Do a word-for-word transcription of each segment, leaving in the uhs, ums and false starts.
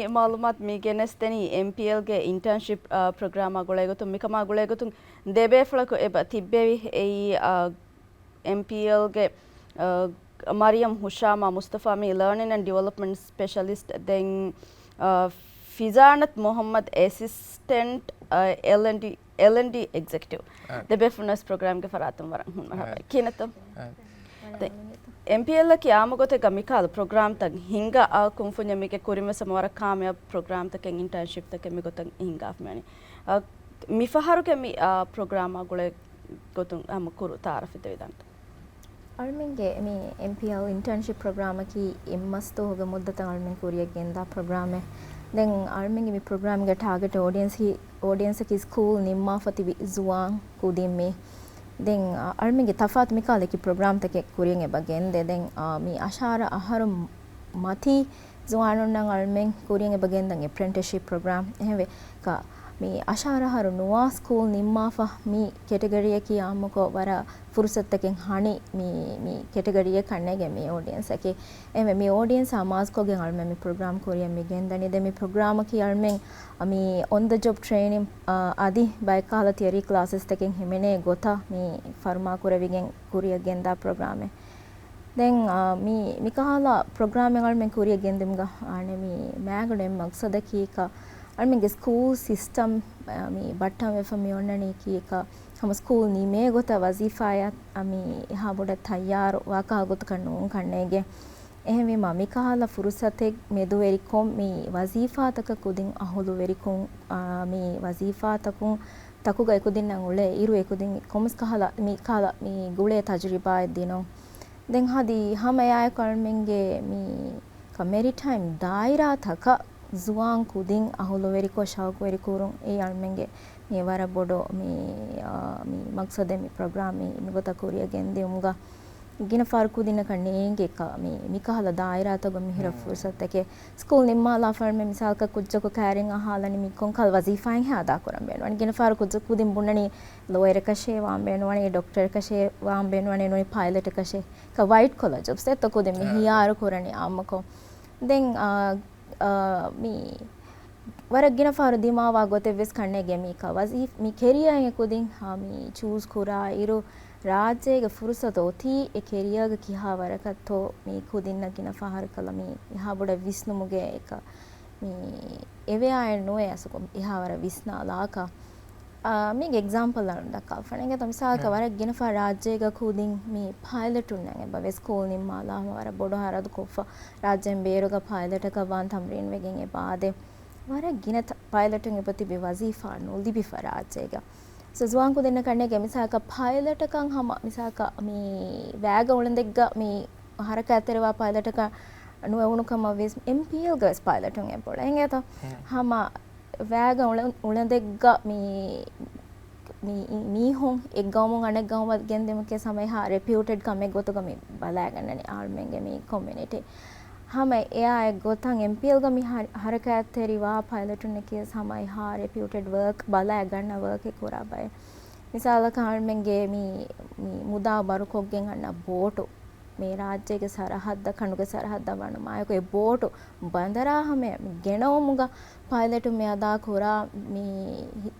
މައުލޫމާތު މި ގެނެސްދެނީ އެމްޕީއެލްގެ އިންޓާންޝިޕް، އާ، ޕްރޮގްރާމާ ގުޅޭގޮތުން. މިކަމާ ގުޅޭގޮތުން ދެބޭފުޅަކު އެބަ ތިއްބެވި. އެއީ، އާ، އެމްޕީއެލްގެ، އާ، މަރިޔަމް ހުޝާމާ މުސްތަފާ މި ލާނިން އެންޑް ޑިވެލޮޕްމަންޓް ސްޕެޝަލިސްޓް، ދެން، އާ، ފިޒާނަތް މުހައްމަދް އެސިސްޓެންޓް، އާ، އެލްއެންޑީ، އެލްއެންޑީ އެގްޒެކެޓިވް. އާ. ދެބޭފުޅުންވެސް ޕްރޮގްރާމްގެ ފަރާތުން ވަރަށް ހުންނަ އާ. ހަބައި. ކިހިނެއްތޯ؟ އާ. ދެ-، އެމްޕީއެލްއަކީ އާއްމުގޮތެއްގަ މިކަހަލަ ޕްރޮގްރާމްތައް ހިންގާ އާ ކުންފުންޏެއް މީގެ ކުރިންވެސް ހަމަ ވަރަށް ކާމިޔާބު ޕްރޮގްރާމްތަކެއް އިންޓާންޝިޕްތަކެއް މިގޮތަށް ހިންގާފަ މިވަނީ. އާ، މިފަހަރުގެ މި، އާ، ޕްރޮގްރާމާ ގުޅޭ ގޮތުން ހަމަ ކުރު ތައާރަފް ދެވިދާނެތޯ؟ އަޅުމެންގެ މި އެމްޕީއެލް އިންޓާންޝިޕް ޕްރޮގްރާމަކީ އެއްމަސް ދުވަހުގެ މުއްދަތަށް އަޅުމެން ކުރިއަށް ގެންދާ ޕްރޮގްރާމެއް. ދެން އަޅުމެންގެ މި ޕްރޮގްރާމްގެ ޓާގެޓް އޯޑިއެންސް ހި-، އޯޑިއެންސަކީ ސްކޫލް ނިންމާފަ ތިބި ޒުވާން ކުދިން މީ. ދެން، އަ، އަޅުމެންގެ ތަފާތު މިކަހަލަ އެކި ޕްރޮގްރާމްތަކެއް ކުރިއަށް އެބަ ގެންދޭ. ދެން، އަ، މި އަށާރަ އަހަރު މަތީ ޒުވާނުންނަށް އަޅުމެން ކުރިއަށް އެބަ ގެންދަން އެޕްރެންޓިސްޝިޕް ޕްރޮގްރާމް. އެހެންވެ، މި އަށާރަ އަހަރު ނުވާ ސްކޫލް ނިންމާފަ މި ކެޓަގަރީއަކީ އާއްމުކޮށް ވަރަށް ފުރުސަތުތަކެއް ހަނި މި، މި ކެޓަގަރީއަށް ކަންނޭގެ މި އޯޑިއެންސަކީ. އެހެންވެ، މި އޯޑިއެންސް އަމާޒުކޮށްގެން އަޅުމެން މި ޕްރޮގްރާމް ކުރިއަށް މި ގެންދަނީ. ދެން މި ޕްރޮގްރާމަކީ އަޅުމެން މި އޮން ދަ ޖޮބް ޓްރެއިނިން، އަ، އަދި ބައެއް ކަހަލަ ތިއަރީ ކްލާސަސްތަކެއް ހިމެނޭ ގޮތަށް މި ފަރުމާކުރެވިގެން ކުރިއަށް ގެންދާ ޕްރޮގްރާމެއް. ދެން، އާ، މި، މިކަހަލަ ޕްރޮގްރާމެއް އަޅުމެން ކުރިއަށް ގެންދުމުގަ، އާނެ، މި މައިގަނޑު އެއް މަގްސަދަކީ ކަ، އަޅުމެންގެ ސްކޫލް ސިސްޓަމް، އާ، މި ބައްޓަންވެފަ މި އޮންނަނީ ކީކަ، ހަމަ ސްކޫލް ނިމޭ ގޮތަށް ވަޒީފާއަށް، އާ، މި އެހާ ބޮޑަށް ތައްޔާރު ވާ ކަހަލަ ގޮތަކަށް ނޫން ކަންނޭގެ. އެހެންވީމަ، މިކަހަލަ ފުރުސަތެއް މެދުވެރިކޮށް، މި ވަޒީފާތަކަށް ކުދިން އަހުލުވެރިކޮށް، އާ، މި ވަޒީފާތަކުން، ތަކުގަ އެކުދިންނަށް އުޅޭ އިރު، އެކުދިން ކޮންމެސް ކަހަލަ، މި ކަހަލަ، މި ގުޅޭ ތަޖުރިބާއެއް ދިނުން. ދެން ހަދި ހަމަ އެއާއެކު އަޅުމެންގެ މި ކަ މެރިޓައިމް ދާއިރާތަކަށް ޒުވާން ކުދިން އަހުލުވެރިކޮށް، ޝައުޤުވެރި ކުރުން އެއީ އަޅުމެންގެ މި ވަރަށް ބޮޑު މި، އާ، މި މަގްސަދެއް މި ޕްރޮގްރާމް މި، މިގޮތަށް ކުރިއަށް ގެންދިއުމުގަ. ގިނަ ފަހަރު ކުދިންނަކަށް ނޭނގޭ ކަ، މި، މިކަހަލަ ދާއިރާތަކުގަ މިހިރަ މް. ފުރުސަތެކޭ. ސްކޫލް ނިންމާލާފަ މި މިސާލަކަށް ކުއްޖަކު ކައިރިން އަހާލަނީ މި ކޮންކަހަލަ ވަޒީފާއެއް ހޭ އަދާކުރަން ބޭނުންވަނީ. ގިނަ ފަހަރު ކުއްޖަކު ކުދިން ބުނަނީ ލޯޔަރަކަށޭ ވާން ބޭނުންވަނީ، ޑޮކްޓަރަކަށޭ ވާން ބޭނުންވަނީ، ނޫނީ ޕައިލެޓަކަށޭ. ކަ ވައިޓް ކޮލާ ޖޮބްސް އެއްތޯ ކުދިން މި އާ. ހިޔާރު ކުރަނީ އާއްމުކޮށް. ދެން، އާ، އާ، މި ވަރަށް ގިނަ ފަހަރު ދިމާވާ ގޮތެއްވެސް ކަންނޭގެ މީކަ ވަޒީފް-، މި ކެރިއާއެއް ކުދިން، އާ، މި ޗޫސް ކުރާ އިރު، ރާއްޖޭގެ ފުރުސަތު އޮތީ އެ ކެރިއާގަ ކިހާ ވަރަކަށްތޯ މި ކުދިންނަށް ގިނަ ފަހަރަކަށް މި އެހާ ބޮޑަށް ވިސްނުމުގެ އެކަ މި އެވެއާއެއް ނުވޭ އަސުކޮ އެހާ ވަރަށް ވިސްނާލާކަ. އާ، މީގެ އެގްޒާމްޕަލް އަޅުން ދައްކާފަނެ އިނގޭތޯ. މިސާލަކަށް ހެ. ވަރަށް ގިނަ ފަހަރު ރާއްޖޭގަ ކުދިން މި ޕައިލެޓުންނަށް އެބަ ވެސް ސްކޫލް ނިންމާލާ ހަމަ ވަރަށް ބޮޑު ހަރަދު ކޮށްފަ ރާއްޖޭން ބޭރުގަ ޕައިލެޓަކަށް ވާން ތަމްރީންވެގެން އެބަ އާދޭ. ވަރަށް ގިނަ ތަ-، ޕައިލެޓުން އެބަ ތިބި ވަޒީފާ ނުލިބިފަ ރާއްޖޭގަ. ސޯ ޒުވާން ކުދިންނަށް ކަންނޭގެ މިސާލަކަށް ޕައިލެޓަކަށް ހަމަ މިސާލަކަށް މި ވައިގަ އުޅެނދެއްގަ މި ހަރަކާތްތެރިވާ ޕައިލެޓަކަށް ނުވެ އުޅުނު ކަމަށް ވިސް-، އެމްޕީއެލްގަ ވެސް ޕައިލެޓުން އެބަ އުޅޭ އިނގޭތޯ. ހެ. ހަމަ ވައިގަ އުޅެ-، އުޅެނދެއްގަ މި، މި، މީހުން އެއް ގައުމުން އަނެއް ގައުމަށް ގެންދިއުމަކީ ހަމަ އެހާ ރެޕިއުޓެޑް ކަމެއް ގޮތުގަ މި ބަލާގަންނަނީ އަޅުމެންގެ މި ކޮމިއުނިޓީ. ހަމަ އެއާ އެއްގޮތަށް އެމްޕީއެލްގަ މި ހަ-، ހަރަކާތްތެރިވާ ޕައިލެޓުންނަކީ ވެސް ހަމަ އެހާ ރެޕިއުޓެޑް ވަރކް ބަލާ ގަންނަ ވަރކެއް ކުރާ ބައެއް. މިސާލަކަށް އަޅުމެންގެ މި، މި މުދާ ބަރުކޮށްގެން އަންނަ ބޯޓު މި ރާއްޖޭގެ ސަރަހައްދަށް، ކަނޑުގެ ސަރަހައްދަށް ވަނުމާއެކު، އެ ބޯޓު ބަނދަރާ ހަމަ ގެނައުމުގަ ޕައިލެޓު މި އަދާ ކުރާ މި،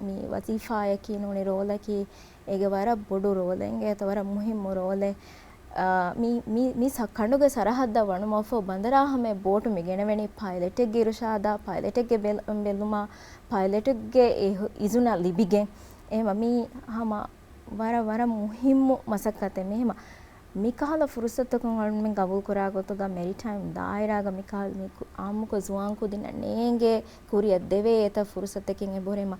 މި ވަޒީފާއަކީ ނޫނީ ރޯލަކީ، އޭގެ ވަރަށް ބޮޑު ރޯލެއް އިނގޭތޯ، ވަރަށް މުހިއްމު ރޯލެއް. އާ، މި، މި، މި ސަ-، ކަނޑުގެ ސަރަހައްދަށް ވަނުމަށްފަހު ބަނދަރާ ހަމަ ބޯޓު މި ގެނެވެނީ ޕައިލެޓެއްގެ އިރުޝާދާ، ޕައިލެޓެއްގެ ބެލް-، ބެލުމާ، ޕައިލެޓެއްގެ އި-، އިޒުނަށް ލިބިގެން. އެހެމަ މީ ހަމަ ވަރަށް، ވަރަށް މުހިއްމު މަސައްކަތެއް. މި ހަމަ މިކަހަލަ ފުރުސަތަކުން އަޅުމެން ގަބޫލުކުރާ ގޮތުގަ މެރިޓައިމް ދާއިރާގަ މިކަހަލަ މި ކު-، އާއްމުކޮށް ޒުވާން ކުދިންނަށް ނޭނގޭ ކުރިއަށް ދެވޭ އެތައް ފުރުސަތަކެއް އެބަހުރި ހަމަ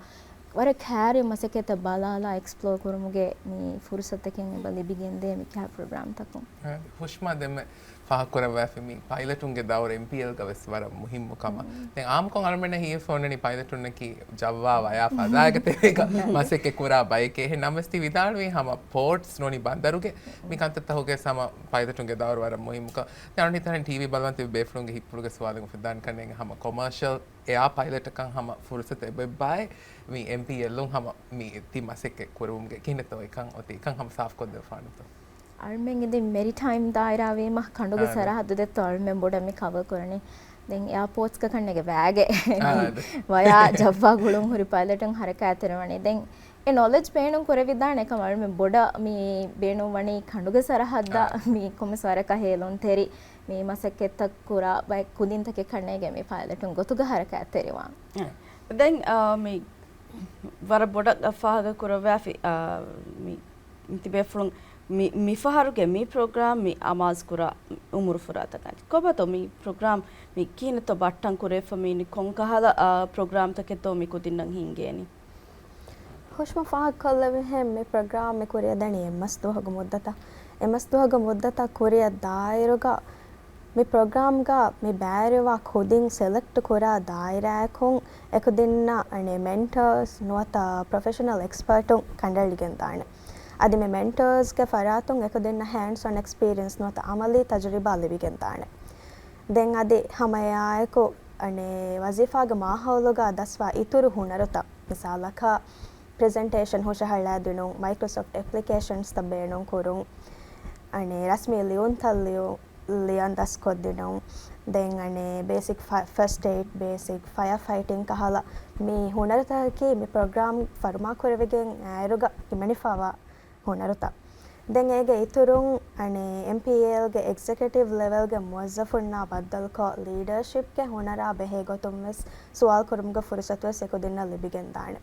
ވަރަށް ކާރި މަސައްކަތްތައް ބަލާލާ އެކްސްޕްލޯ ކުރުމުގެ މި ފުރުސަތަކެއް އެބަ ލިބިގެންދޭ މި ކިހާ ޕްރޮގްރާމްތަކުން. އަ، ހުޝްމާ ދެންމެ ފާހަގަކުރައްވާފި މި ޕައިލެޓުންގެ ދައުރު އެމްޕީއެލްގަ ވެސް ވަރަށް މުހިއްމު ކަމަށް. މް. ދެން އާއްމުކޮށް އަޅުމެންނަށް ހިޔެފަ އޮންނަނީ ޕައިލެޓުންނަކީ ޖައްވާ ވަޔާ ފަދައިގަ ތެރޭގަ މަސައްކަތް ކުރާ ބައެކޭ. އެހެން ނަމަވެސް ތި ވިދާޅުވީ ހަމަ ޕޯޓްސް ނޫނީ ބަނދަރުގެ މި ކަންތައްތަކުގެ ހަމަ ޕައިލެޓުންގެ ދައުރު ވަރަށް މުހިއްމުކަން. ދެން އަޅުން ހިތަށް ޓީވީ ބަލަން ތިބި ބޭފުޅުންގެ ހިތްޕުޅުގެ ސުވާލެއް އުފެދާނެ ކަންނޭނގެ ހަމަ ކޮމާޝަލް އެއާ ޕައިލެޓަކަށް ހަމަ ފުރުސަތު އެބައޮތް ބައެއް މި އެމްޕީއެލުން ހަމަ މި ތި މަސައްކަތް ކުރުމުގެ ކިހިނެއްތޯ އެކަން އޮތީ އެކަން ހަމަ ސާފުކޮށްދެވިފާނެތޯ؟ އަޅުމެން އިނދެ މެރިޓައިމް ދާއިރާ ވީމަ ކަނޑުގެ އާ، ސަރަހައްދު ދެއްތޯ އަޅުމެން ބޮޑަށް މި ކަވަރ ކުރަނީ. ދެން އެއާޕޯޓްސްގަ ކަންނޭގެ ވަޔާގެ ވަޔާ ޖައްވާ ގުޅުން ހުރި ޕައިލަޓުން ހަރަކާތްތެރިވަނީ. ދެން އެ ނޮލެޖް ބޭނުން ކުރެވިދާނެ ކަމަށް އަޅުމެން ބޮޑަށް މި ބޭނުން ވަނީ ކަނޑުގެ ސަރަހައްދަށް މި ކޮންމެސް ވަރަކަށް ހޭލުންތެރި މި މަސައްކަތްތައް ކުރާ ބައެއް ކުދިންތަކެއް ކަންނޭގެ މި ޕައިލަޓުން ގޮތުގަ ހަރަކާތްތެރިވާން. ދެން، އާ، މި ވަރަށް ބޮޑަށް ފާހަގަ ކުރައްވާފި، އާ، މި ތިބޭފުޅުން މި، މިފަހަރުގެ މި ޕްރޮގްރާމް މި އަމާޒުކުރާ އުމުރު ފުރާތަކާ ކޮބާތޯ މި ޕްރޮގްރާމް މި ކިހިނެއްތޯ ބައްޓަން ކުރެވިފަ މީނި ކޮން ކަހަލަ، އާ، ޕްރޮގްރާމްތަކެއްތޯ މި ކުދިންނަށް ހިންގޭނީ؟ ހުށްމަ ފާހަގަކޮށްލެވިހެން މި ޕްރޮގްރާމް މި ކުރިއަށްދަނީ އެއްމަސް ދުވަހުގެ މުއްދަތަށް. އެއްމަސް ދުވަހުގެ މުއްދަތަށް ކުރިއަށް ދާއިރުގަ މި ޕްރޮގްރާމްގަ މި ބައިވެރިވާ ކުދިން ސެލެކްޓް ކުރާ ދާއިރާއަކުން އެކުދިންނަށް އަނެއް މެންޓަރސް ނުވަތަ ޕްރޮފެޝަނަލް އެކްސްޕަރޓުން ކަނޑައެޅިގެންދާނެ. އަދި މި މެންޓަރސްގެ ފަރާތުން އެކުދިންނަށް ހޭންޑްސް އޮން އެކްސްޕީރިއެންސް ނުވަތަ އަމަލީ ތަޖުރިބާ ލިބިގެންދާނެ. ދެން އަދި ހަމައެއާއެކު އަނެއް ވަޒީފާގެ މާހައުލުގަ ދަސްވާ އިތުރު ހުނަރުތައް، މިސާލަކަށް ޕްރެޒެންޓޭޝަން ހުށަހަޅާދިނުން، މައިކްރޮސޮފްޓް އެޕްލިކޭޝަންސްތައް ބޭނުންކުރުން، އަނެއް ރަސްމީ ލިޔުންތައް ލިޔު-، ލިޔަން ދަސްކޮށްދިނުން، ދެން އަނެއް ބޭސިކް ފަ-، ފަސްޓް އެއިޑް، ބޭސިކް ފަޔަރ ފައިޓިން ކަހަލަ މި ހުނަރުތަކަކީ މި ޕްރޮގްރާމް ފަރުމާކުރެވިގެން އައިރުގަ ހިމެނިފަވާ ހުނަރުތައް. ދެން އޭގެ އިތުރުން އަނެއް އެމްޕީއެލްގެ އެގްޒެކެޓިވް ލެވެލްގެ މުވައްޒަފުންނާ ބައްދަލުކޮށް، ލީޑަރޝިޕްގެ ހުނަރާ ބެހޭ ގޮތުން ވެސް ސުވާލު ކުރުމުގެ ފުރުސަތު ވެސް އެކުދިންނަށް ލިބިގެންދާނެ.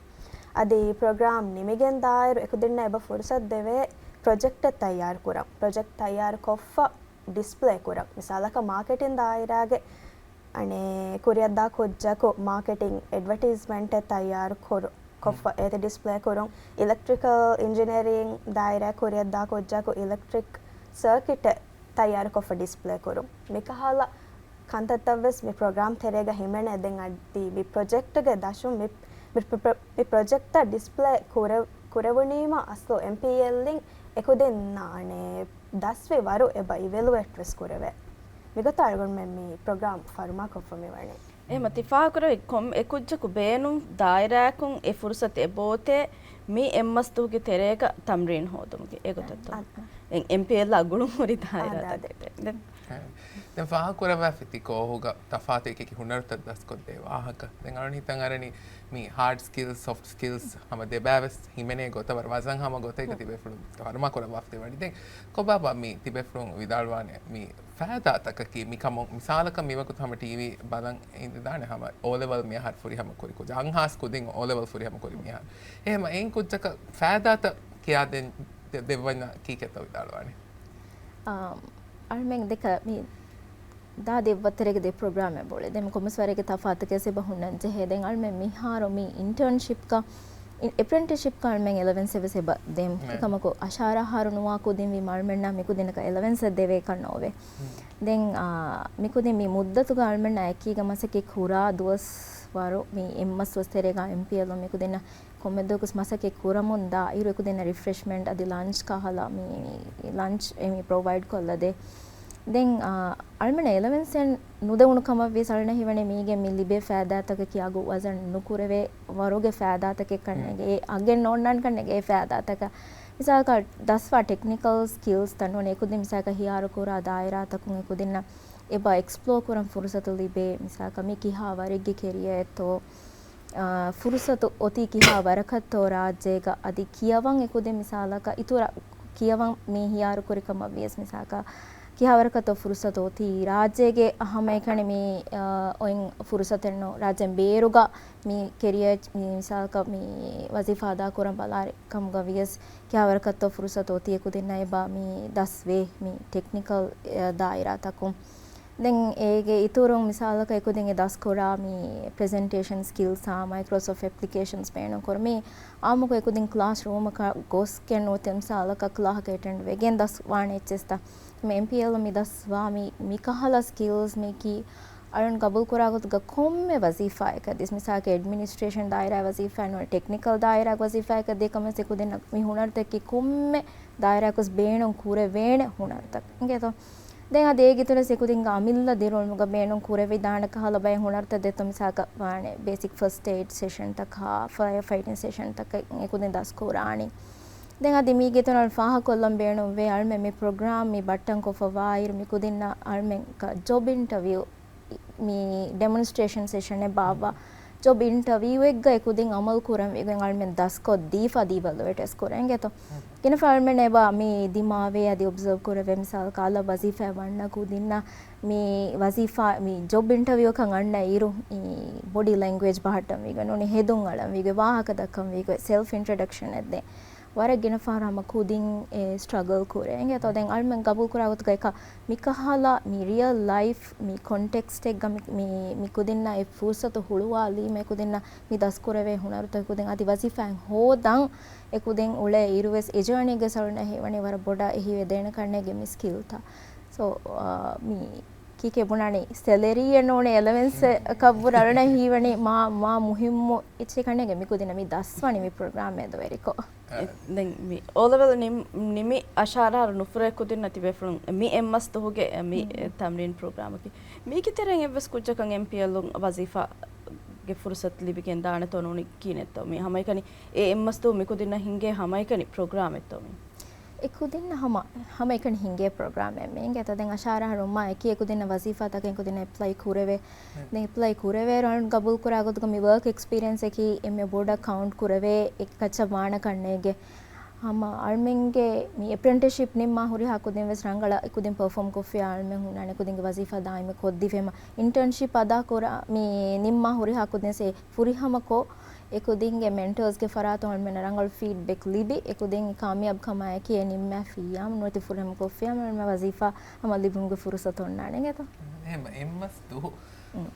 އަދި ޕްރޮގްރާމް ނިމިގެން ދާއިރު އެކުދިންނަށް އެބަ ފުރުސަތު ދެވޭ ޕްރޮޖެކްޓެއް ތައްޔާރު ކުރަން. ޕްރޮޖެކްޓް ތައްޔާރު ކޮށްފަ ޑިސްޕްލޭ ކުރަން. މިސާލަކަށް މާކެޓިން ދާއިރާގެ އަނެއް ކުރިއަށްދާ ކުއްޖަކު މާކެޓިން އެޑްވަޓީޒްމަންޓެއް ތައްޔާރު ކުރު-، ކޮށްފަ އޭތި ޑިސްޕްލޭ ކުރުން، އިލެކްޓްރިކަލް އިންޖިނިއަރިން ދާއިރާ ކުރިއަށްދާ ކުއްޖަކު އިލެކްޓްރިކް ސަރކިޓެއް ތައްޔާރުކޮށްފަ ޑިސްޕްލޭ ކުރުން. މިކަހަލަ ކަންތައްތައް ވެސް މި ޕްރޮގްރާމް ތެރޭގަ ހިމެނޭ. ދެން އަދި މި ޕްރޮޖެކްޓްގެ ދަށުން މި، މި ޕްރޮ-، މި ޕްރޮޖެކްޓްތައް ޑިސްޕްލޭ ކުރެ-، ކުރެވުނީމަ އަސްލު އެމްޕީއެލްއިން އެކުދިންނާ އަނެއް ދަސްވި ވަރު އެބަ އިވެލުއޭޓް ވެސް ކުރެވޭ. މިގޮތަށް އަޅުގަނޑުމެން މި ޕްރޮގްރާމް ފަރުމާކޮށްފަ މިވަނީ. އެހެމަ ތި ފާހަގަކުރެވި ކޮން އެކުއްޖަކު ބޭނުން ދާއިރާއަކުން އެ ފުރުސަތު އެބައޮތޭ މި އެއްމަސް ދުވަހުގެ ތެރޭގަ ތަމްރީން ހޯދުމުގެ އެގޮތަށް އަދި. އެމްޕީއެލްއާ ގުޅުން ހުރި ދާއިރާ އަދި، އަދި. ތަކެތެ. ދެން ފާހަގަކުރައްވާފި ތި ކޯހުގަ ތަފާތު އެކި ހުނަރުތައް ދަސްކޮށްދޭ ވާހަކަ. ދެން އަޅުން ހިތަށް އަރަނީ މި ހާޑް ސްކިލްސް، ސޮފްޓް ސްކިލްސް ހަމަ ދެބައިވެސް ހިމެނޭ ގޮތަށް ވަރަށް ވަޒަން ހަމަ ގޮތެއްގަ ތިބޭފުޅުން ފަރުމާ ކުރައްވާފަ ދެވަނީ. ދެން ކޮބާބާ މި ތިބޭފުޅުން ވިދާޅުވާނެ މި ފައިދާތަކަކީ މިކަމުން؟ މިސާލަކަށް މިވަގުތު ހަމަ ޓީވީ ބަލަން އިނދެދާނެ ހަމަ އޯލެވެލް މި އަހަރު ފުރިހަމަ ކުރި ކުއްޖާ، އަންހާސް ކުދިން އޯލެވެލް ފުރިހަމަ ކުރި މި އަހަރު. އެހެމަ އެއިން ކުއްޖަކަށް ފައިދާތައް ކިޔާދޭން ދެ-، ދެއްވަންޏާ ކީކޭތޯ ވިދާޅުވާނެ؟ އާ، އަޅުމެން ދެކަ މި ދާ ދެއްވަ ތެރޭގަ ދެ ޕްރޮގްރާމެއް ބޮޅެ. ދެން ކޮންމެސް ވަރެއްގެ ތަފާތަކެއް އެބަ ހުންނަން ޖެހޭ. ދެން އަޅުމެން މިހާރު މި އިންޓާންޝިޕްގަ، އި-، އެޕްރެންޓިސްޝިޕްގަ އަޅުމެން އެލަވެންސް އެއްވެސް އެބަ ދޭން. އެކަމަކު އަށާރަ އަހަރު ނުވާ ކުދިން ވީމަ އަޅުމެންނަށް މިކުދިންނަކަށް އެލަވެންސް އެއް ދެވޭކަށް ނޯވޭ. ދެން، އާ، މިކުދިން މި މުއްދަތުގަ އަޅުމެންނާ އެކީގަ މަސައްކަތް ކުރާ ދުވަސް ވަރު މި އެއްމަސް ދުވަސް ތެރޭގަ އެމްޕީއެލް މިކުދިންނަށް ކޮންމެ ދުވަހަކުވެސް މަސައްކަތް ކުރަމުން ދާ އިރު އެކުދިންނަށް ރިފްރެޝްމަންޓް އަދި ލަންޗް ކަހަލަ މި ލަންޗް އެ މި ޕްރޮވައިޑް ކޮށްލަދޭ. ދެން، އާ، އަޅުމެން އެލަވެންސް އެއް ނުދެވުނު ކަމަށް ވިޔަސް އަޅުންނަށް ހީވަނީ މީގެ މި ލިބޭ ފައިދާތަކަކީ އަގު ވަޒަން ނުކުރެވޭ ވަރުގެ ފައިދާތަކެއް ކަންނޭނގެ، އެ އަގެއް ނޯންނާން ކަންނޭނގެ އެ ފައިދާތަކަށް. މިސާލަކަށް ދަސްވާ ޓެކްނިކަލް ސްކިލްސް ތަން ނޫނީ އެކުދިން މިސާލަކަށް ހިޔާރު ކުރާ ދާއިރާތަކުން އެކުދިންނަށް އެބަ އެކްސްޕްލޯ ކުރަން ފުރުސަތު ލިބޭ. މިސާލަކަށް މީ ކިހާ ވަރެއްގެ ކެރިއަރެއްތޯ، އާ، ފުރުސަތު އޮތީ ކިހާ ވަރަކަށްތޯ ރާއްޖޭގަ އަދި ކިޔަވަން އެކުދިން މިސާލަކަށް އިތުރަށް ކިޔަވަން މި ހިޔާރު ކުރި ކަމަށް ވިޔަސް މިސާލަކަށް ކިހާވަރަކަށްތޯ ފުރުސަތު އޮތީ ރާއްޖޭގެ ހަމައެކަނި މި، އާ، އޮތް ފުރުސަތެއްނު ރާއްޖޭން ބޭރުގަ މި ކެރިއަރ މި މިސާލަކަށް މި ވަޒީފާ އަދާކުރަން ބަލާ ކަމުގަ ވިޔަސް ކިހާވަރަކަށްތޯ ފުރުސަތު އޮތީ އެކުދިންނަށް އެބަ މި ދަސްވޭ މި ޓެކްނިކަލް، އާ، ދާއިރާތަކުން. ދެން އޭގެ އިތުރުން މިސާލަކަށް އެކުދިން އެ ދަސްކުރާ މި ޕްރެޒެންޓޭޝަން ސްކިލްސްއާ މައިކްރޮސޮފްޓް އެޕްލިކޭޝަންސް ބޭނުންކުރުން މި އާއްމުކޮށް އެކުދިން ކްލާސް ރޫމަކަށް ގޮސްގެން ނުވަތަ މިސާލަކަށް ކްލާހަކަށް އެޓެންޑް ވެގެން ދަސްވާނެ އެއްޗެއްތަ؟ މި އެމްޕީއެލް މި ދަސްވާ މި، މިކަހަލަ ސްކިލްސް މީކީ އަޅުން ގަބޫލުކުރާ ގޮތުގަ ކޮންމެ ވަޒީފާއަކަށް ދިސް މިސާލަކަށް އެޑްމިނިސްޓްރޭޝަން ދާއިރާ ވަޒީފާ ނޫން ޓެކްނިކަލް ދާއިރާ ވަޒީފާއަކަށް ދޭ ކަމަސް އެކުދިން މި ހުނަރުތަކީ ކޮންމެ ދާއިރާއަކުސް ބޭނުން ކުރެވޭނެ ހުނަރުތައް އިނގޭތޯ. ދެން އަދި އޭގެ އިތުރަށް އެކުދިންގެ އަމިއްލަ ދިރިއުޅުމުގަ ބޭނުން ކުރެވިދާނެ ކަހަލަ ބައެއް ހުނަރުތައް ދެތޯ މިސާލަކަށް ވާނެ ބޭސިކް ފަސްޓް އެއިޑް ސެޝަންތަކާ، ފަޔަރ ފައިޓިން ސެޝަންތަކެއް އެކުދިން ދަސްކުރާނީ. ދެން އަދި މީގެ އިތުރަށް ފާހަގަކޮށްލަން ބޭނުންވޭ އަޅުމެން މި ޕްރޮގްރާމް މި ބައްޓަން ކޮށްފަ ވާއިރު މިކުދިންނަށް އަޅުމެން ޖޮބް އިންޓަވިއު މި ޑެމޮންސްޓްރޭޝަން ސެޝަނެއް ބާއްވާ، ޖޮބް އިންޓަވިއުއެއްގަ އެކުދިން އަމަލު ކުރަން ވީގޮތް އަޅުމެން ދަސްކޮށް ދީފަ ދީބަލަވެ ޓެސްޓް ކުރަން އިނގޭތޯ. ގިނަ ފަހަރުމެން އެބަ މި ދިމާވޭ އަދި އޮބްޒަވް ކުރެވޭ މިސާލަކަށް އަލަށް ވަޒީފާއެއް ވަންނަ ކުދިންނަށް މި ވަޒީފާ މި ޖޮބް އިންޓަވިއުއަކަށް އަންނަ އިރު މި ބޮޑީ ލެންގުއޭޖް ބަހައްޓަން ވީގޮތް ނޫނީ ހެދުން އަޅަން ވީގޮތް ވާހަކަ ދައްކަން ވީގޮތް ސެލްފް އިންޓްރޮޑަކްޝަން އެއްދޭ. ވަރަށް ގިނަ ފަހަރު ހަމަ ކުދިން އެ ސްޓްރަގަލް ކުރޭ އިނގޭތޯ. ދެން އަޅުމެން ގަބޫލް ކުރާ ގޮތުގައި މިކަހަލަ މި ރިއަލް ލައިފް މި ކޮންޓެކްސްޓެއްގަ މި، މި، މި ކުދިންނަށް އެ ފުރުސަތު ހުޅުވާލީމަ އެ ކުދިންނަށް މި ދަސްކުރެވޭ ހުނަރުތައް އެ ކުދިން އަދި ވަޒީފާއިން ހޯދަން އެ ކުދިން އުޅޭ އިރުވެސް އެ ޖާނީގެ ސަޅުން ހީވަނީ ވަރަށް ބޮޑަށް އެ ހީވޭ ދޭނެ ކަންނޭގެ މި ސްކިލްތައް. ސޯ، މި ކީކޭ ބުނާނީ ސެލެރީއެއް ނޫނޭ އެލަވެންސް ކައްވުރަ އަޅުނަށް ހީވަނީ މާ، މާ މުހިއްމު އެއްޗެއް ކަންނޭގެ މި ކުދިންނަށް މި ދަސްވަނީ މި ޕްރޮގްރާމް މެދުވެރިކޮށް. ދެން މި އޯލެވެލް ނިމް، ނިމި އަށާރަ އަހަރު ނުފުރޭ ކުދިންނަށް ތިބޭފުޅުން މި އެއްމަސް ދުވަހުގެ މި ތަމްރީން ޕްރޮގްރާމަކީ. މީގެ ތެރެއިން އެއްވެސް ކުއްޖަކަށް އެމްޕީއެލް ވަޒީފާގެ ފުރުސަތު ލިބިގެން ދާނެތޯ ނޫނީ ކިހިނެއްތޯ މި ހަމައެކަނި އެ އެއްމަސް ދުވަހު މި ކުދިންނަށް ހިންގޭ ހަމައެކަނި ޕްރޮގްރާމެއްތޯ މި؟ އެ ކުދިންނަށް ހަމަ، ހަމައެކަނި ހިންގޭ ޕްރޮގްރާމެއް މި އިނގޭތޯ. ދެން އަށާރަ އަހަރު މާ އެކި އެ ކުދިންނަށް ވަޒީފާތަކެއް ކުދިންނަށް އެޕްލައި ކުރެވޭ. ދެން އެޕްލައި ކުރެވޭއިރު ގަބޫލް ކުރާ ގޮތުގަ މި ވަރކް އެކްސްޕީރިއެންސް އަކީ އެންމެ ބޮޑަށް ކައުންޓް ކުރެވޭ އެއްކައްޗަށް ވާނެ ކަންނޭގެ. ހަމަ އަޅުމެންގެ މި އެޕްރެންޓިސްޝިޕް ނިންމާ ހުރިހާ ކުދިން ވެސް ރަނގަޅަށް އެކުދިން ޕަރފޯމް ކޮށްފިޔާ އަޅުމެން ހުންނާނެ ކުދިންގެ ވަޒީފާ ދާއިމު ކޮށްދީފަ ހަމަ އިންޓާންޝިޕް އަދާ ކުރާ މި ނިންމާ ހުރިހާ ކުދިން ސޭ ފުރިހަމަކޮށް، އެކުދިންގެ މެންޓަރސްގެ ފަރާތުން އަޅުމެންނަށް ރަނގަޅު ފީޑްބެކް ލިބި، އެކުދިން ކާމިޔާބުކަމާއެކީ އެ ނިންމާފިއްޔާ ނުވަތަ ފުރިހަމަ ކޮށްފިއްޔާ އަޅުމެން ވަޒީފާ ހަމަ ލިބުމުގެ ފުރުސަތު އޮންނާނެ އިނގޭތޯ. އެހެން އެއްމަސް ދުވަހު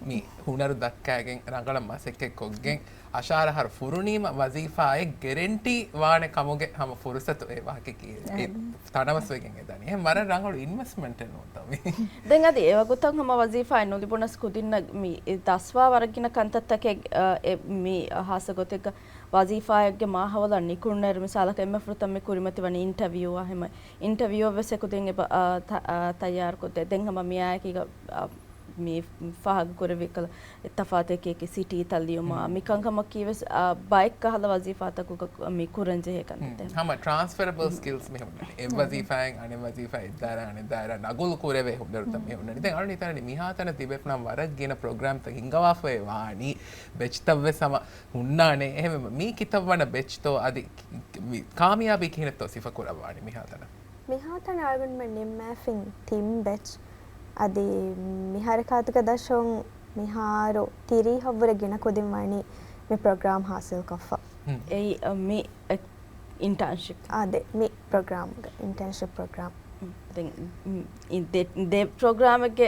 މި ހުނަރު ދައްކައިގެން ރަނގަޅަށް މަސައްކަތް ކޮށްގެން އަށާރަ އަހަރު ފުރުނީމަ ވަޒީފާއެއް ގެރެންޓީ ވާނެ ކަމުގެ ހަމަ ފުރުސަތު އެ ވަހަކީ ތަނަވަސްވެގެން އެދަނީ. އެހެން ވަރަށް ރަނގަޅު އިންވެސްޓްމަންޓެއް ނޫންތޯ މި؟ ދެން އަދި އެވަގުތަށް ހަމަ ވަޒީފާއެއް ނުލިބުނަސް ކުދިންނަށް މި ދަސްވާ ވަރަށް ގިނަ ކަންތައްތަކެއް، އަ، އެ، މި ހާއްސަ ގޮތެއްގަ ވަޒީފާއެއްގެ މާހައުލަށް ނިކުންނައިރު މިސާލަކަށް އެންމެ ފުރަތަމަ މި ކުރިމަތިވަނީ އިންޓަވިއުއާ ހަމަ އިންޓަވިއުއަށް ވެސް އެކުދިން އެބަ، އަ، ތަ-، އަ، ތައްޔާރުކޮށްދޭ. ދެން ހަމަ މިއާއެކީގަ، އަ، މި ފާހަގަކުރެވި ކަލަ އެއް ތަފާތެކޭ ސިޓީތައް ލިޔުމާ މިކަންކަމަކީ ވެސް، އާ، ބައެއް ކަހަލަ ވަޒީފާތަކުގަ މި ކުރަންޖެހޭ ކަންތައްތައް. ހަމަ ޓްރާންސްފަރަބަލް ސްކިލްސް މި ހުންނަނީ. އެއް ވަޒީފާއިން އަނެއް ވަޒީފާ އެއްދާއިރާ އަނެއްދާއިރާ ނަގުލު ކުރެވޭ ހުނަރުތައް މި ހުންނަނީ. ދެން އަޅުން ހިތަނީ މިހާތަނަށް ތިބޭފުޅުން ވަރަށް ގިނަ ޕްރޮގްރާމްތައް ހިންގަވާފައި ވާނީ. ބެޗްތައް ވެސް ހަމަ ހުންނާނެ. އެހެންވީމަ މީ ކިތައް ވަނަ ބެޗްތޯ އަދި މި ކާމިޔާބީ ކިހިނެއްތޯ ސިފަކުރައްވާނީ މިހާތަނަށް؟ މިހާތަނަށް އަޅުގަނޑުމެން ނިންމާފިން ތިން ބެޗް. އަދި މި ހަރަކާތުގެ ދަށުން މިހާރު ތިރީހަށްވުރެ ގިނަ ކުދިން ވަނީ މި ޕްރޮގްރާމް ހާސިލްކޮށްފަ. އެއީ، އަ، މި އެ، އިންޓާންޝިޕް. އާދެ، މި ޕްރޮގްރާމްގެ އިންޓާންޝިޕް ޕްރޮގްރާމް. ދެން، މި، އި، ދެ، ދެ ޕްރޮގްރާމެއްގެ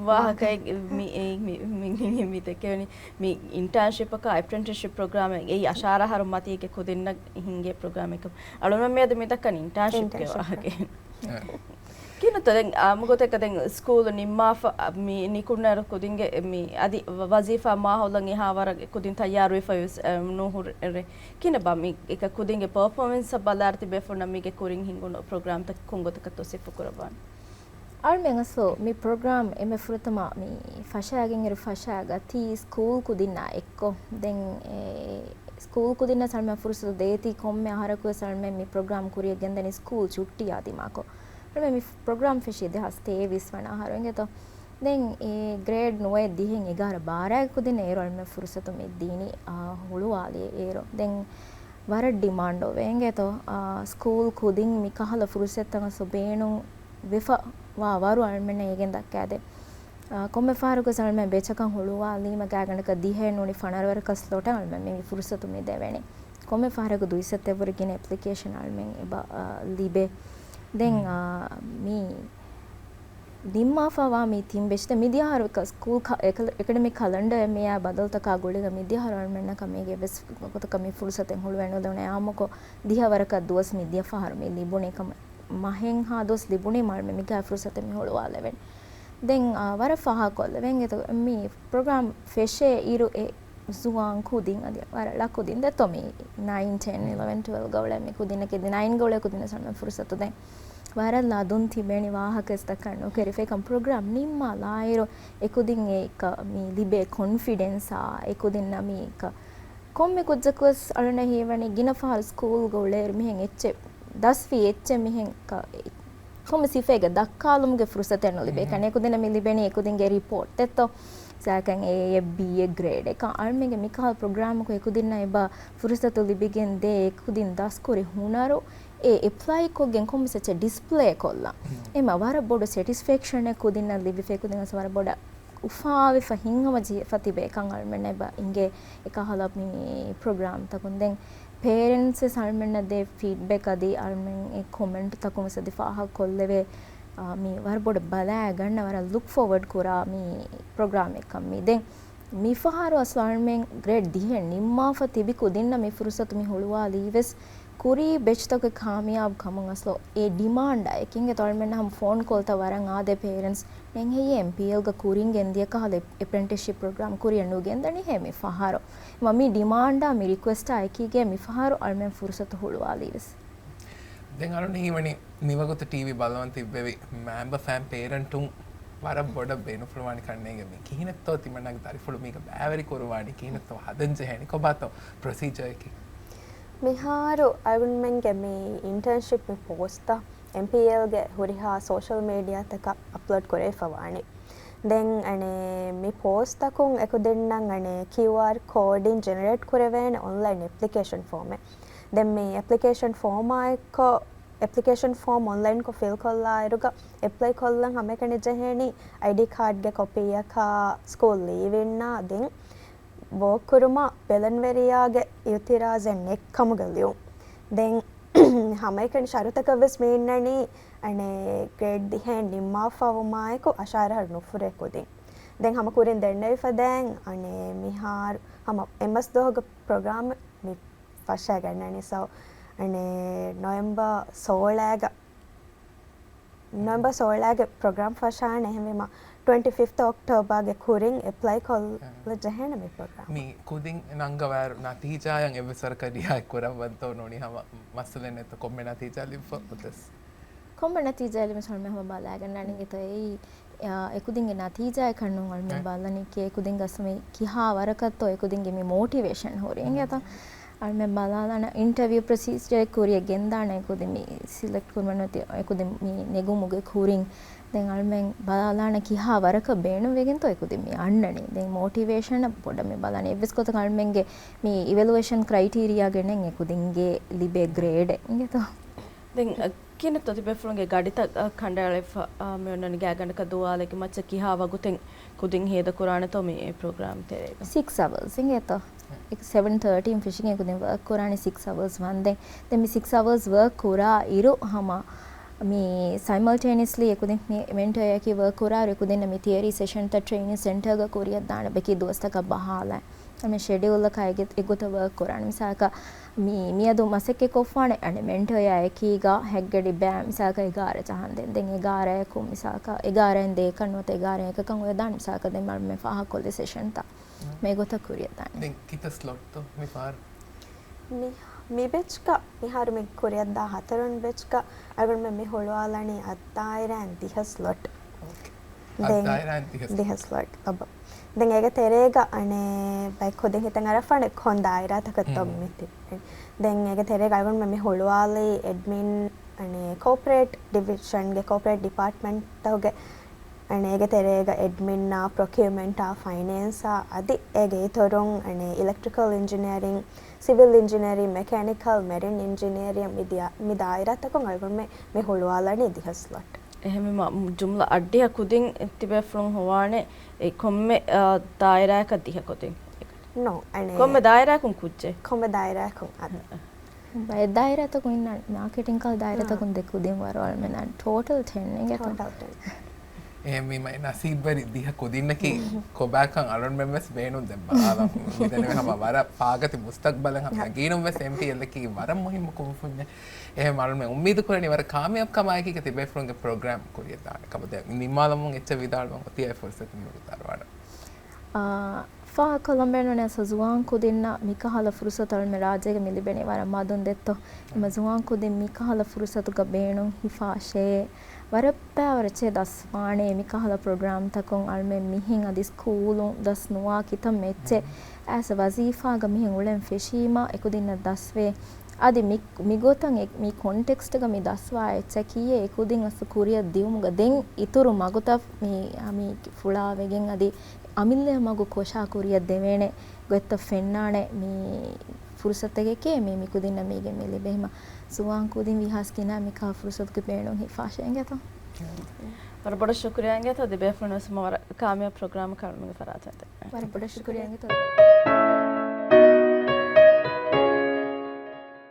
ވާހަކަ. ވާހަކައެއް މި، އެ، މި، މި، މި، މި ދެކެވެނީ. މި އިންޓާންޝިޕަކާ އެޕްރެންޓިސްޝިޕް ޕްރޮގްރާމެއް އެއީ އަށާރަ އަހަރު މަތީގެ ކުދިންނަށް ހިންގޭ ޕްރޮގްރާމެއްކަމަށް އަޅުގަނޑުމެން މިއަދު މި ދައްކަނީ އިންޓާންޝިޕްގެ އިންޓާންޝިޕް ވާހަކައެއް. ކިހިނެއްތޯ ދެން އާއްމު ގޮތަކަށް ދެން ސްކޫލު ނިންމާފަ، މި ނިކުންނައިރު ކުދިންގެ މި އަދި ވަޒީފާ މާހައުލަށް އެހާ ވަރަށް ކުދިން ތައްޔާރުވެފަ ވެސް، އެ، ނުހުރެ. ކިހިނެއްބާ މި އެކަ ކުދިންގެ ޕަރފޯމެންސްއަށް ބަލާއިރު ތިބޭފުޅުންނަށް މީގެ ކުރިން ހިނގުނު ޕްރޮގްރާމްތަކެއް ކޮން ގޮތަކަށްތޯ ސިފަކުރައްވާނެ؟ އަޅުމެން އަސްލު މި ޕްރޮގްރާމް އެންމެ ފުރަތަމަ މި ފަށާގެންއިރު ފަށާގަތީ ސްކޫލް ކުދިންނާ އެއްކޮށް. ދެން އެ ސްކޫލް ކުދިންނަށް އަޅުމެން ފުރުސަތު ދޭތީ ކޮންމެ އަހަރަކުވެސް އަޅުމެން މި ޕްރޮގްރާމް ކުރިއަށް ގެންދަނީ ސްކޫލް ޗުއްޓީއާ ދިމާކޮށް. އަޅުމެން މި ޕްރޮގްރާމް ފެށީ ދެހާސް ތޭވީސް ވަނަ އަހަރު އިނގޭތޯ. ދެން އެ ގްރޭޑް ނުވައެއް ދިހައެއް އެގާރަ ބާރައިގެ ކުދިން އޭރު އަޅުމެން ފުރުސަތު މި ދީނީ، އާ، ހުޅުވާލި އޭރު. ދެން ވަރަށް ޑިމާންޑް އޮވޭ އިނގޭތޯ، އާ، ސްކޫލް ކުދިން މި ކަހަލަ ފުރުސަތަކަށް ބޭނުން ވެފަ ވާ ވަރު އަޅުމެންނަށް އޭގެން ދައްކާދޭ. އާ، ކޮންމެ ފަހަރަކުވެސް އަޅުމެން ބެޗަކަށް ހުޅުވާލީމަ ގާތްގަނޑަކަށް ދިހައެއް ނޫނީ ފަނަރަ ވަރަކަށް ސްލޮޓެއް އަޅުމެން މި ފުރުސަތު މި ދެވޭނެ. ކޮންމެ ފަހަރަކު ދުއިސައްތައެއްވުރެ ގިނަ އެޕްލިކޭޝަން އަޅުމެން އެބަ، އާ، ލިބޭ. ދެން، އާ، މި ނިންމާފަވާ މި ތިން ބެޗްތައް މިދިޔަ އަހަރު ސްކޫލް ކަ-، އެކަ-، އެކަޑަމިކް ކަލަންޑަރ މިއާ ބަދަލުތަކާ ގުޅިގަ މިދިޔަ އަހަރު އަޅުމެންނަކަށް މީގެ ވެސް ގޮތަކަށް މި ފުރުސަތެއް ހުޅުވެ ނުލެވުނެ. އާއްމުކޮށް ދިހަ ވަރަކަށް ދުވަސް މި ދިޔަ ފަހަރު މި ލިބުނީ ކަމަށް މަހެއްހާ ދުވަސް ލިބުނީ މާ މި މިގާ ފުރުސަތެއް މި ހުޅުވާލެވެން. ދެން، އާ، ވަރަށް ފާހަގަކޮށްލެވެން އެތަ މި ޕްރޮގްރާމް ފެށޭ އިރު އެ ޒުވާން ކުދިން އަދި ވަރަށް ޅަ ކުދިން ދެތޯ މި ނައިން، ޓެން، އިލެވެން، ޓްވެލްވް ގަ އުޅޭ މި ކުދިންނަކީ އަދި ނައިން ގަ އުޅޭ ކުދިންނަށް އަޅުމެން ފުރުސަތު ދޭން. ވަރަށް ލަދުން ތިބޭނީ ވާހަކަ އެސް ދައްކަން ނުކެރިފައި ކަމަށް ޕްރޮގްރާމް ނިންމާލާއިރު އެކުދިން އެ މި ލިބޭ ކޮންފިޑެންސާ އެކުދިންނަށް މި ކޮންމެ ކުއްޖަކުވެސް އަޅުނަށް ހީވަނީ ގިނަ ފަހަރު ސްކޫލްގަ އުޅޭއިރު މިހެން އެއްޗެއް ދަސްވީ އެއްޗެއް މިހެން ކޮންމެ ސިފައެއްގަ ދައްކާލުމުގެ ފުރުސަތެއް ނުލިބޭ. ކަން އެކުދިންނަށް މި ލިބެނީ އެކުދިންގެ ރިޕޯޓްތައްތޯ. ސާކަން އޭ އެއް ބީ އެއް ގްރޭޑެއް. އަޅުމެންގެ މިކަހަލަ ޕްރޮގްރާމަކު އެކުދިންނަށް އެބަ ފުރުސަތު ލިބިގެން ދޭ، އެކުދިން ދަސްކުރި ހުނަރު އެ އެޕްލައިކޮށްގެން ކޮންމެސް އެއްޗެއް ޑިސްޕްލޭ ކޮށްލަން. އެމަ ވަރަށް ބޮޑު ސެޓިސްފެކްޝަނެއް ކުދިންނަށް ލިބިފަ، އެކުދިން ވަރަށް ބޮޑަށް އުފާވެފަ ހިތްހަމަޖެހިފަ ތިބޭ ކަން އަޅުމެންނަށް އެބަ އިނގޭ އެކަހަލަ މި ޕްރޮގްރާމްތަކުން. ދެން ޕޭރެންޓްސް އަޅުމެންނަށް ދޭ ފީޑްބެކް އަދި އަޅުމެން އެ ކޮމެންޓްތަކުން ވެސް އަދި ފާހަގަކޮށްލެވޭ، އާ، މި ވަރަށް ބޮޑަށް ބަލާ ގަންނަ ވަރަށް ލުކް ފޯވަޑް ކުރާ މި ޕްރޮގްރާމެއްކަން މި. ދެން މިފަހަރު އަސްލު އަޅުމެން ގްރޭޑް ދިހައެއް ނިންމާފަ ތިބި ކުދިންނަށް މި ފުރުސަތު މި ހުޅުވާލީ ވެސް ކުރީ ބެޗްތަކެއް ކާމިޔާބު ކަމުން އަސްލު އެ ޑިމާންޑާ އެކިނގެ ތޮޅުމެން ހަމަ ފޯން ކޯލްތައް ވަރަށް އާދޭ ޕޭރެންޓްސް ނެން ހެއްޔޭ އެމްޕީއެލްގަ ކުރިން ގެންދިޔަ ކަހަލަ އެޕްރެންޓިސްޝިޕް ޕްރޮގްރާމް ކުރިއަށް ނުގެންދަނީ ހޭ މި ފަހަރު. މަ މި ޑިމާންޑާ މި ރިކުއެސްޓާ އެކީގެ މި ފަހަރު އަޅުމެން ފުރުސަތު ހުޅުވާލީ ވެސް. ދެން އަޅުން ހީވަނީ މިވަގުތު ޓީވީ ބަލަވަން ތިއްބެވި މާބަފައިން ޕޭރެންޓުން ވަރަށް ބޮޑަށް ބޭނުންފުޅުވާނެ ކަންނޭނގެ މި ކިހިނެއްތޯ ތިމަންނަގެ ދަރިފުޅު މީގަ ބައިވެރި ކުރުވާނީ ކިހިނެއްތޯ ހަދަން ޖެހޭނީ ކޮބާތޯ ޕްރޮސީޖަރއަކީ؟ މިހާރު އަޅުގަނޑުމެންގެ މި އިންޓާންޝިޕް މި ޕޯސްޓަށް އެމްޕީއެލްގެ ހުރިހާ ސޯޝަލް މީޑިއާތަކަށް އަޕްލޯޑް ކުރެވިފަ ވާނެ. ދެން އަނެ މި ޕޯސްޓަކުން އެކުދިންނަށް އަނެ ކިއުއާރް ކޯޑިން ޖެނެރޭޓް ކުރެވޭނެ އޮންލައިން އެޕްލިކޭޝަން ފޯމެއް. ދެން މި އެޕްލިކޭޝަން ފޯމާ އެއްކޮށް، އެޕްލިކޭޝަން ފޯމް އޮންލައިންކޮށް ފިލް ކޮށްލާއިރުގަ އެޕްލައި ކޮށްލަން ހަމައެކަނި ޖެހޭނީ އައިޑީ ކާޑްގެ ކޮޕީއަކާ ސްކޫލް ލީވިންނާ ދެން ވޯކް ކުރުމަށް ބެލެންވެރިޔާގެ އިއުތިރާޒެއް ނެތްކަމުގެ ލިޔުން. ދެން ހަމައެކަނި ޝަރުތަކަށް ވެސް މި އިންނަނީ އަނެ ގްރޭޑް ދިހައެއް ނިންމާފަ ވުމާއެކު އަށާރަ އަހަރު ނުފުރޭ ކުދިން. ދެން ހަމަ ކުރިން ދެންނެވިފަ ދެން އަނެ މިހާރު ހަމަ އެއްމަސް ދުވަހުގެ ޕްރޮގްރާމް މި ފަށާގަންނަނީ. ސޯ އަނެ ނޮވެމްބަރ ސޯޅައިގަ ނޮވެމްބަރ ސޯޅައިގެ ޕްރޮގްރާމް ފަށާނެ. އެހެންވީމަ ޓްވެންޓީ ފިފްތަ އޮކްޓޯބަރގެ ކުރިން އެޕްލައި ކޮށްލަ ޖެހޭނެ މި ޕްރޮގްރާމް. މި ކުދިން ނަންގަވާއިރު ނަތީޖާއަށް އެއްވެސް ވަރަކަށް ރިއާއެއް ކުރައްވަންތޯ ނޫނީ ހަމަ މައްސަލައެއް ނެތްތޯ ކޮންމެ ނަތީޖާ ލިބިފަ އޮތަސް؟ ކޮންމެ ނަތީޖާ ލިބި ސޮޅުމެ ހަމަ ބަލާގަންނާނެ އިނގޭތޯ އެއީ. އާ، އެކުދިންގެ ނަތީޖާއެއް ކަންނޫން އަޅުމެން ބަލަނީ ކޭ އެކުދިން ގަސްމި ކިހާ ވަރަކަށްތޯ އެކުދިންގެ މި މޯޓިވޭޝަން ހުރި އިނގޭތަ؟ އަޅުމެން ބަލާލާނަ އިންޓަވިއު ޕްރޮސީޖަރ ކުރިއަށް ގެންދާނެ އެކުދިން މި ސިލެކްޓް ކުރުމަށް ނުވަތަ އެކުދިން މި ނެގުމުގެ ކުރިން. ދެން އަޅުމެން ބަލާލާނަ ކިހާ ވަރަކަށް ބޭނުންވެގެންތޯ އެކުދިން މި އަންނަނީ. ދެން މޯޓިވޭޝަނަށް ބޮޑަށް މި ބަލާނެ. އެއްވެސް ގޮތަކަށް އަޅުމެންގެ މި އިވެލުއޭޝަން ކްރައިޓީރިއާގަ ނެތް އެކުދިންގެ ލިބޭ ގްރޭޑެއް އިނގޭތޯ؟ ދެން ކިހިނެއްތޯ ތިބޭފުޅުންގެ ގަޑިތައް ކަނޑައެޅިފަ މި އޮންނަނީ ގާތްގަނޑަކަށް ދުވާލެއްގެ މައްޗަށް ކިހާ ވަގުތެއް ކުދިން ހޭދަކުރާނެތޯ މި ޕްރޮގްރާމް ތެރޭގަ؟ ސިކްސް އަވަރސް އިނގޭތޯ؟ ސެވަން ތާޓީން ފިށިގެން ކުދިން ވަރކް ކުރާނީ ސިކްސް އަވަރސް ވަންދެން. ދެން މި ސިކްސް އަވަރސް ވަރކް ކުރާ އިރު ހަމަ މި ސައިމަލްޓޭނިއަސްލީ އެކުދިން މި މެންޓަރޔަކީ ވަރކް ކުރާ އިރު އެކުދިންނަށް މި ތިއަރީ ސެޝަންތައް ޓްރެއިނިން ސެންޓަރގަ ކުރިއަށް ދާނެ ބަކީ ދުވަސްތަކަށް ބަހާލަ. އަނެ ޝެޑިއުލަކާ އެގޮތަށް ވަރކް ކުރާނެ. މިސާލަކަށް މި، މިއަދު މަސައްކަތް ކޮށްފާނެ އަނެ މެންޓަރޔާ އެކީގަ ހެއްގަޑި ބައި މިސާލަކަށް އެގާރަ ޖަހަން ދެން. ދެން އެގާރައަކުން މިސާލަކަށް އެގާރައިން ދޭކަށް ނުވަތަ އެގާރައިން އެކަކަށް އޮވެދާނެ މިސާލަކަށް ދެން މަ މި ފާހަގަކޮށްލި ސެޝަންތައް. މި ގޮތަށް ކުރިއަށް ދާނެ. ދެން ކިތައް ސްލޮޓްތޯ މި ފަހަރު؟ މި، މި ބެޗްގަ މިހާރު މި ކުރިއަށްދާ ހަތަރުން ބެޗްގަ އަޅުގަނޑުމެން މި ހުޅުވާލަނީ އަށްދާއިރާއިން ދިހަ ސްލޮޓް. ދެން އަށްދާއިރާއިން ދިހަ ސްލޮޓް. ދިހަ ސްލޮޓް އަބަ. ދެން އޭގެ ތެރޭގަ އަނެ ބައެއް ކުދިން ހިތަށް އަރާފާނެ ކޮން ދާއިރާތަކަށްތޯ މި ތިބެނީ. ދެން އޭގެ ތެރޭގަ އަޅުގަނޑުމެން މި ހުޅުވާލީ އެޑްމިން، އަނެ ކޯޕަރޭޓް ޑިވިޝަންގެ ކޯޕަރޭޓް ޑިޕާޓްމަންޓްތަކުގެ އަނެ އޭގެ ތެރޭގަ އެޑްމިންއާ، ޕްރޮކިއުމަންޓާ، ފައިނޭންސާ އަދި އޭގެ އިތުރުން އަނެ އިލެކްޓްރިކަލް އިންޖިނިއަރިން، ސިވިލް އިންޖިނިއަރިން، މެކޭނިކަލް، މެރިން އިންޖިނިއަރިން މި ދިޔަ، މި ދާއިރާތަކުން އަޅުގަނޑުމެން މި ހުޅުވާލަނީ ދިހަ ސްލޮޓް. އެހެންވީމަ، ޖުމްލަ އަށްޑިހަ ކުދިން ތިބޭފުޅުން ހޮވާނެ އެ ކޮންމެ، އާ، ދާއިރާއަކަށް ދިހަ ކުދިން. ނޯ، އަނެ ކޮންމެ ދާއިރާއަކުން ކުއްޖެއް؟ ކޮންމެ ދާއިރާއަކުން އަދި. ބައެއް ދާއިރާތަކުން އިންނަ މާކެޓިން ކަހަލަ ދާއިރާތަކުން ދެ ކުދިން ވަރު އަޅުމެން ޓޯޓަލް ޓެން އިނގޭތޯ؟ ޓޯޓަލް ޓެން. އެހެންވީމަ އެ ނަސީބްވެރި ދިހަ ކުދިންނަކީ ކޮބާކަން އަޅުންމެން ވެސް ބޭނުން ދެން ބަލާލަން. މިދެންނެވި ހަމަ ވަރަށް ފާގަތި މުސްތަގްބަލެއް ހަމަ ނަގީނުން ވެސް އެމްޕީއެލްއަކީ ވަރަށް މުހިއްމު ކުންފުންޏެއް. އެހެން އަޅުންމެން އުއްމީދު ކުރަނީ ވަރަށް ކާމިޔާބު ކަމާއެކީގަ ތިބޭފުޅުންގެ ޕްރޮގްރާމް ކުރިއަށް ދާނެ ކަމަށް. ދެން ނިންމާލަމުން އެއްޗެއް ވިދާޅުވަން އޮތީ އެ ފުރުސަތު މި އުރުދާރުވާނަ. އާ، ފާހަގަކޮށްލަން ބޭނުންވަނީ އަސްލު ޒުވާން ކުދިންނަށް މިކަހަލަ ފުރުސަތު އަޅުމެން ރާއްޖޭގަ މި ލިބެނީ ވަރަށް މަދުން ދެއްތޯ. އެމަ ޒުވާން ކުދިން މިކަހަލަ ފުރުސަތުގަ ބޭނުން ހިފާށޭ. ވަރަށް ބައިވަރު އެއްޗެއް ދަސްވާނެ މިކަހަލަ ޕްރޮގްރާމްތަކުން އަޅުމެން މިހެން އަދި ސްކޫލުން ދަސް ނުވާ ކިތަންމެ އެއްޗެއް އައިސް ވަޒީފާގަ މިހެން އުޅެން ފެށީމަ އެކުދިންނަށް ދަސްވޭ. އަދި މި، މިގޮތަށް އެ، މި ކޮންޓެކްސްޓްގަ މި ދަސްވާ އެއްޗަކީ އެކުދިން އަސްލު ކުރިއަށް ދިއުމުގަ ދެން އިތުރު މަގުތައް މި، މި ފުޅާވެގެން އަދި އަމިއްލަ މަގު ކޮށާ ކުރިއަށް ދެވޭނެ ގޮތްތައް ފެންނާނެ މި ފުރުސަތެކޭ މި މި ކުދިންނަށް މީގެ މި ލިބޭ. ހަމަ ސުވާން ކުދިން ވީ ހާސް ގިނަ މި ކާ ފުރުސަތުގެ ބޭނުން ހިފާށޭ އިނގޭތޯ. ވަރަށް ބޮޑަށް ޝުކުރިޔާ އިނގޭތޯ. ދިބޭފުޅުން ވެސް ހަމަ ވަރަށް ކާމިޔާބު ޕްރޮގްރާމަކަށް އަޅުމެންގެ ފަރާތުން އެދެން. ވަރަށް ބޮޑަށް ޝުކުރިޔާ އިނގޭތޯ.